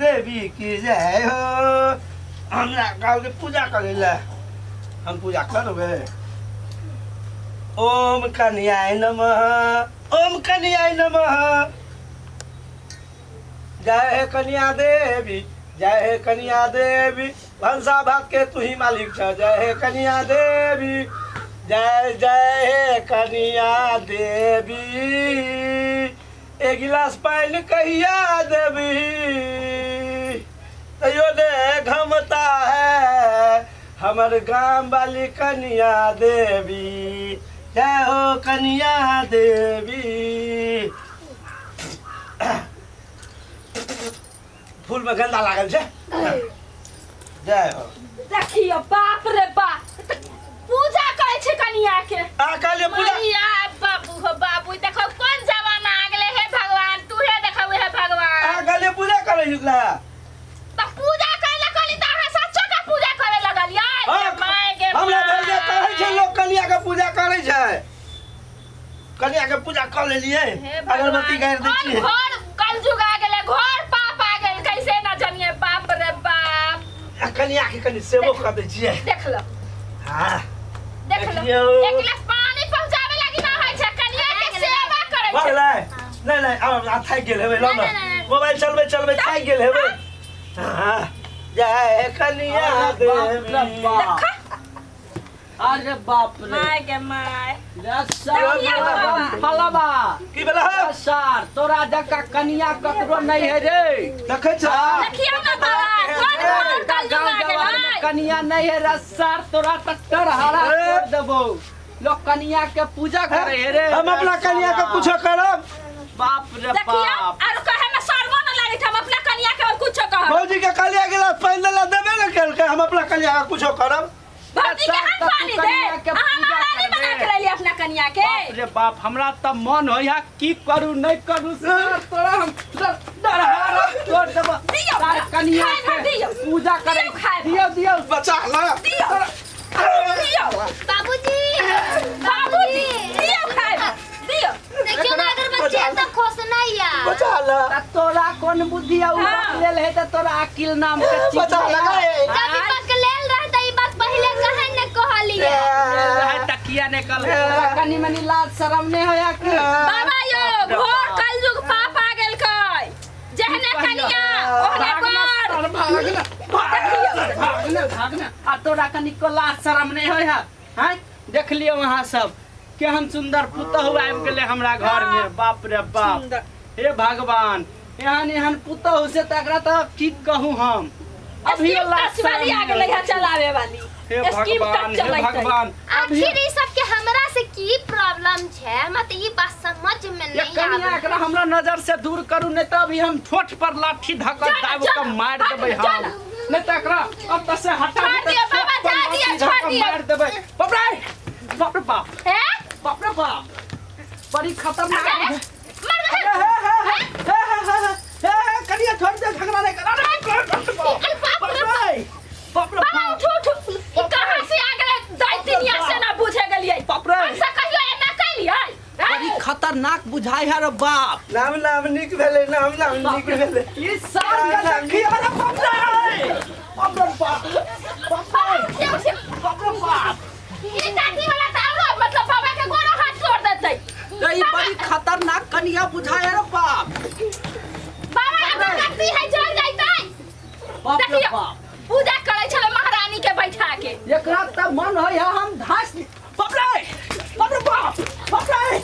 देवी की जय हो। हमरा कहलकै पूजा करै लए, हम पूजा करबै। ओम कन्याय नमः, ओम कन्याय नमः। जय हे कन्या देवी, जय हे कन्या देवी, भनसा भात के तू ही मालिक छ। जय हे कन्या देवी, जय जय हे कन्या देवी। एक गिलास पानि कहिया देबी, तैयो ने घमता है हमर गाम वाली कन्या देवी। जय हो कन्या देवी। फूल में गंदा लागल छै। जय हो। देखियो बाप रे बाप, पूजा करै छै कनिया के। आ कहलिए पूजा। मैया बाबू हो बाबू, देखो कोन जमाना आ गेलै। हे भगवान, तू हे देखो हे आ भगवान। कहलिए पूजा करै निकला। त पूजा करे लगली त अहाँ सच्चो के पूजा करे लगलियै? हाँ, my गे हमरा भेल जे कहै छै my. लोक कनिया के पूजा करै छै, कनिया के पूजा कऽ लेलियै। हे भगवान, अगरबत्ती गाड़ि दै कोन छियै। घोर कलयुग आ गेलै, घोर पाप आ गेल, कैसे न जनिए। बाप रे बाप। आ कनिया के कनि सेवो कऽ दै छियै। देख लो। हाँ। देख लो। देखियौ। एक गिलास पानी पहुंचावे लागी ना होइ छै, कनिया के सेवा करै भऽ छै। गेलै? नहि नहि, आब आब थाकि गेल हेबै। लऽ ने नहि, नहि, नहि। मोबाइल चलबै चलबै थाकि गेल हेबै। हाँ, जय कनिया अरे बाप रे देवी। बाप। अरे बाप रे। My गे my. ले सार, देखियौ बाबा। फलबा। की भेलै हौ? ले सार, तोरा जकाँ कनिया ककरो नहीं है रे। देखै छ? देखियौ ने बाबा, कोन घोर कलयुग गाँव आ जवार में गेलै। कनिया नहीं है रे सार, तोरा टक्कर हरा ए। तोड़ देबो। लोग कनिया के पूजा करे है रे। हम अपना कनिया के कुछो करब। बाप रे देखियौ बाप। आरो कहे में शर्मो न लागै छै, हम अपना कनिया के और कुछो कहब। भौजी के कहलियै गिलास पानि देला, देबे ने केलकै। हम अपना कनिया के कुछो करब। भौजी के हम तू पानी दे, कनिया के अहाँ पूजा महारानी करबे। बना के लेली अपना कनिया के। बाप रे बाप, हमरा त मन होइया की करू नहीं करू। सर तोरा हम डरहारा छोड़ देबो। दियौ, तार कनिया खाय ना के दियौ। पूजा करे। दियौ खाय। दियौ दियौ। बचा ला। दियौ दियौ। बाबूजी, बाबूजी दियौ खाय दियौ। देखियो ना अगरबत्ती एतऽ खोसना या। बचा ला। त तोरा कोन बुद्धि आ हाँ। लेल है त तोरा अकिल नाम के चीज बचा नहीं लगा है। ए। जब ई पकड़ेल रहता ई बात पहिले कहे ने कहलिए। लेल रहे त किया ने कल तोरा कनी मनी लाज शरम नहीं होया कि? बाबा यो घोर कलयुग पाप आ गेल कै, जेहने कनिया ओहने भागना बर। सर, भागना भागना भागना। आ तोरा कनी को लाज शरम नहीं होय है? हैं, देख लियौ अहाँ सब केहन सुंदर पुतहु आबि गेलै हमरा घर में। बाप रे बाप, हे भगवान, एहन एहन पुतहु से तऽ एकरा तऽ की कहू हम। अभी स्कीम टच वाली आ गेलै है चलावे वाली। हे स्कीम भगवान, टच हे चलैतै। भगवान, अभी आखिर ई सब के हमरा से की प्रॉब्लम छै, हमरा तऽ ई बात समझ में ये नहीं कनिया आबै। एकरा हमरा नजर से दूर करू, नहीं तऽ अभी हम ठोठ पर लाठी धऽ कऽ जाना, दाबि कऽ जाना, मारि देबै जाना। हम। नहीं तऽ एकरा अब तऽ से हटा छोड़ दियौ बाबा, जा दियौ, छोड़ दियौ। मारि देबै। बाप रे बाप रे बाप। हे? बाप रे बाप, बड़ी खतरनाक अरे, है। मर हे, गए। हे, हे, हे, हे, हे, हे, हे, हे, कनिया छोड़ दे, झगड़ा नहीं कर। अरे, बाप रे बाप, अरे बाप रे बाप रे बाप रे बाबा बाप। उठू उठू, ई कहाँ से आ गेलै? दैतिनिया से ना बुझे गेलियै। बाप रे। हमसे कहियो एना कैलियै? बड़ी खतरनाक बुझाइ है रे बाप। नाम नाम नीक भेलै, नाम नाम नीक भेलै। ई साल के देखी, अरे बाप रे बाप रे बाप, बाप रे उठिए, उठिए। बाप रे बाप। ई दादी वाला तऽ औरो मतलब बाबा के गोरो हाथ तोड़ देतै। रे, ई बड़ी खतरनाक कनिया बुझाइ है रे बाप। बाबा अगरबत्ती है जल जैतै। बाप रे देखियौ बाप, पूजा करै छलै महारानी के बैठा के। एकरा तऽ मन होइ है हम धास। बाप रे बाप रे बाप, बाप रे।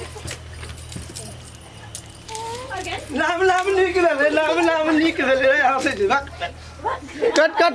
नाम नाम नीक भेलै, नाम नाम नीक भेलै। हँसै छै, भक। कट कट।